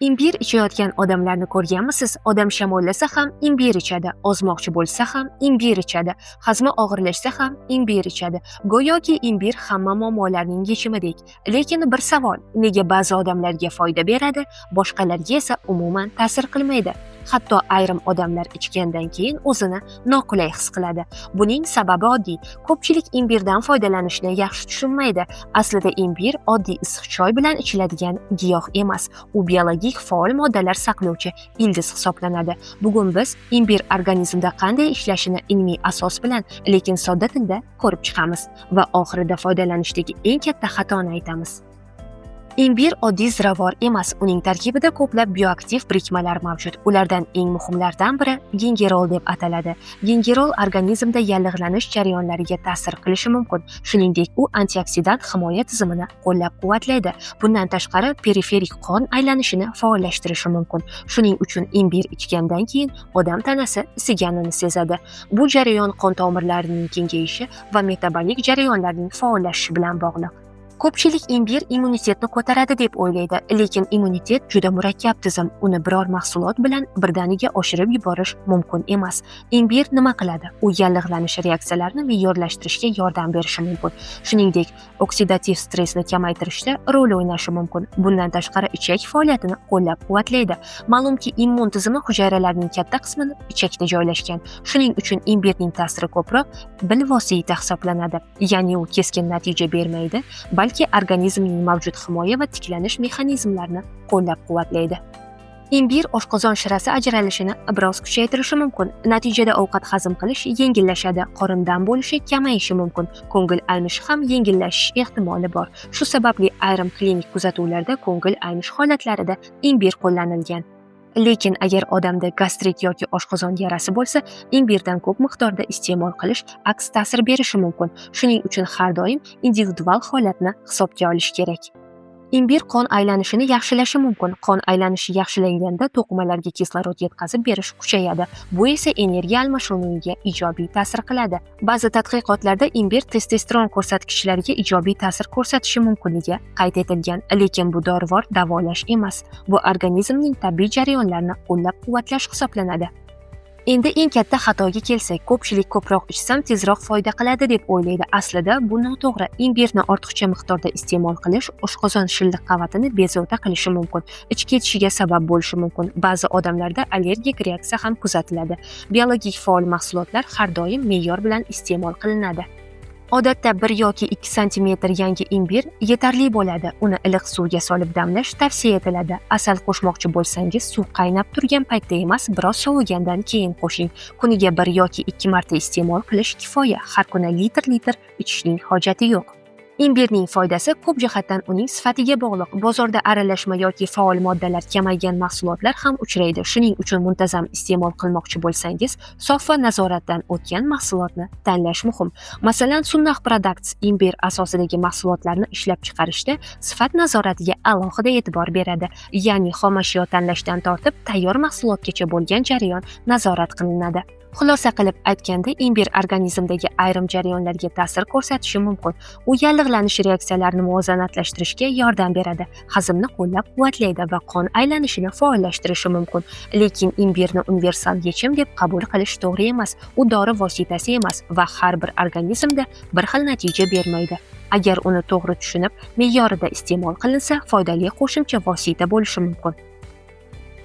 Imbir ichayotgan odamlarni ko'rganmisiz? Odam shamollasa ham imbir ichadi, ozmoqchi bo'lsa ham imbir ichadi, hazmi og'irlashsa ham imbir ichadi. Go'yoki imbir hamma muammolarning yechimidek. Lekin bir savol: nega ba'zi odamlarga foyda beradi, boshqalarga esa umuman ta'sir qilmaydi? Hatto ayrim odamlar ichgandan keyin o'zini noqulay his qiladi. Buning sababi oddiy. Ko'pchilik imbirdan foydalanishni yaxshi tushunmaydi. Aslida imbir oddiy issiq choy bilan ichiladigan giyoh emas. U biologik faol moddalar saqlovchi ildiz hisoblanadi. Bugun biz imbir organizmda qanday ishlashini ilmiy asos bilan, lekin sodda tilda ko'rib chiqamiz va oxirida foydalanishdagi eng katta xatoni aytamiz. Imbir oddiy ziravor emas, uning tarkibida ko'plab bioaktiv birikmalar mavjud. Ulardan eng muhimlaridan biri gingerol deb ataladi. Gingerol organizmda yallig'lanish jarayonlariga ta'sir qilishi mumkin. Shuningdek, u antioksidant himoya tizimini qo'llab-quvvatlaydi. Bundan tashqari, periferik qon aylanishini faollashtirishi mumkin. Shuning uchun imbir ichgandan keyin odam tanasi isiganini sezadi. Bu jarayon qon tomirlarining kengayishi va metabolik jarayonlarning faollashishi bilan bog'liq. Ko'pchilik imbir immunitetni ko'taradi deb o'ylaydi, lekin immunitet juda murakkab tizim. Uni biror mahsulot bilan birdaniga oshirib yuborish mumkin emas. Imbir nima qiladi? U yallig'lanish reaksiyalarini me'yorlashtirishga yordam berishi mumkin. Shuningdek, oksidativ stressni kamaytirishda rol o'ynashi mumkin. Bundan tashqari, ichak faoliyatini qo'llab-quvvatlaydi. Ma'lumki, immun tizimi hujayralarining katta qismini ichakda joylashgan. Shuning uchun imbirning ta'siri ko'proq bilvosita hisoblanadi. Ya'ni u keskin natija bermaydi, balki organizmning mavjud himoya va tiklanish mexanizmlarini qo'llab-quvvatlaydi. Imbir oshqozon shirasi ajralishini biroz kuchaytirishi mumkin. Natijada ovqat hazm qilish yengillashadi, qorin dam bo'lishi kamayishi mumkin, ko'ngil aynishi ham yengillashish ehtimoli bor. Shu sababli ayrim klinik kuzatuvlarda ko'ngil aynish holatlarida imbir qo'llanilgan. Lekin agar odamda gastrit yoki oshqozon yarasi bo'lsa, imbirdan ko'p miqdorda iste'mol qilish aks ta'sir berishi mumkin. Shuning uchun har doim individual holatni hisobga olish kerak. Imbir qon aylanishini yaxshilashi mumkin. Qon aylanishi yaxshilanganda to'qimalarga kislorod yetkazib berish kuchayadi. Bu esa energiya almashinuviga ijobiy ta'sir qiladi. Ba'zi tadqiqotlarda imbir testosteron ko'rsatkichlariga ijobiy ta'sir ko'rsatishi mumkinligi qayd etilgan, lekin bu dorivor davolash emas. Bu organizmning tabiiy jarayonlarini qo'llab-quvvatlash hisoblanadi. Endi eng katta xatoga kelsak, ko'pchilik ko'proq ichsam tezroq foyda qiladi deb o'ylaydi. Aslida bu noto'g'ri. Imbirni ortiqcha miqdorda iste'mol qilish oshqozon shilliq qavatini bezovta qilishi mumkin, ich ketishiga sabab bo'lishi mumkin. Ba'zi odamlarda allergik reaksiya ham kuzatiladi. Biologik faol mahsulotlar har doim me'yor bilan iste'mol qilinadi. Odatda 1 yoki 2 santimetr yangi imbir yetarli bo'ladi. Uni iliq suvga solib damlash tavsiya etiladi. Asal qo'shmoqchi bo'lsangiz, suv qaynab turgan paytda emas, biroz sovigandan keyin qo'shing. Kuniga 1 yoki 2 marta iste'mol qilish kifoya. Har kuni litr-litr ichishning hojati yo'q. Imbirning foydasi ko'p jihatdan uning sifatiga bog'liq. Bozorda aralashma yoki faol moddalar kamaygan mahsulotlar ham uchraydi. Shuning uchun muntazam iste'mol qilmoqchi bo'lsangiz, sof va nazoratdan o'tgan mahsulotni tanlash muhim. Masalan, Sunnah Products imbir asosidagi mahsulotlarni ishlab chiqarishda sifat nazoratiga alohida e'tibor beradi. Ya'ni xomashyo tanlashdan tortib tayyor mahsulotgacha bo'lgan jarayon nazorat qilinadi. Xulosa qilib aytganda, imbir organizmdagi ayrim jarayonlarga ta'sir ko'rsatishi mumkin. U yallig'lanish reaksiyalarini muvozanatlashtirishga yordam beradi, hazmni qo'llab-quvvatlaydi va qon aylanishini faollashtirishi mumkin. Lekin imbirni universal yechim deb qabul qilish to'g'ri emas. U dori vositasi emas va har bir organizmda bir xil natija bermaydi. Agar uni to'g'ri tushunib, me'yorida iste'mol qilinsa, foydali qo'shimcha vosita bo'lishi mumkin.